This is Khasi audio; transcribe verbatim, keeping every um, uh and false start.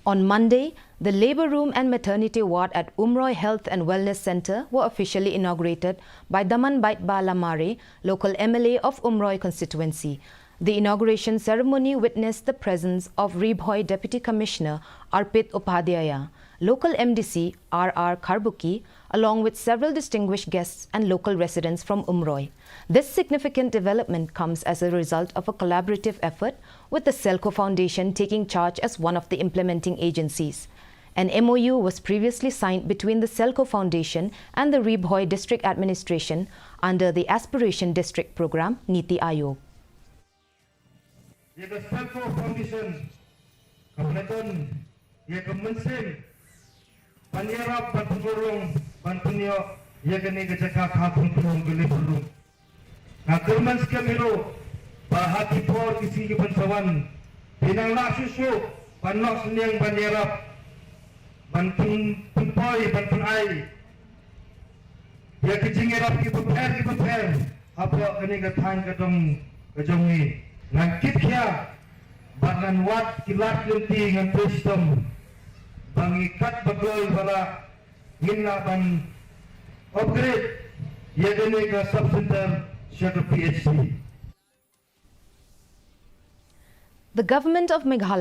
On Monday, the Labour Room and Maternity Ward at Umroi Health and Wellness Centre were officially inaugurated by Damanbaitbah Lamare, local M L A of Umroi constituency. The inauguration ceremony witnessed the presence of Ri Bhoi Deputy Commissioner Arpit Upadhyaya, local M D C R R Kharbuki, along with several distinguished guests and local residents from Umroi. This significant development comes as a result of a collaborative effort, with the Selco Foundation taking charge as one of the implementing agencies. An M O U was previously signed between the Selco Foundation and the Ri Bhoi District Administration under the Aspiration District Programme, NITI Aayog. Ïa ka Selco Foundation ka la don ïa ka mynsiem ban ïarap, ban pynurlong, ban pynïoh ïa kane ka jaka ka pynurlong ka Labour Room. Nga kyrmen skhem hi ruh ba ha ki por ki sngi ki ban sa wan, phin nang lah shuh shuh ban noh synñiang, ban ïarap, ban pyn, pynpoi, ban pynai ïa ki jingïarap ki bapher ki bapher hapoh kane ka thaiñ ka dong ka jong ngi. Ngan kit khia bad ngan wad ki lad lynti, ngan trei shitom ba ngi kat ba kloi ba lah ngin lah ban upgrade ïa kane ka sub center sha ka P H C. The government of Meghalaya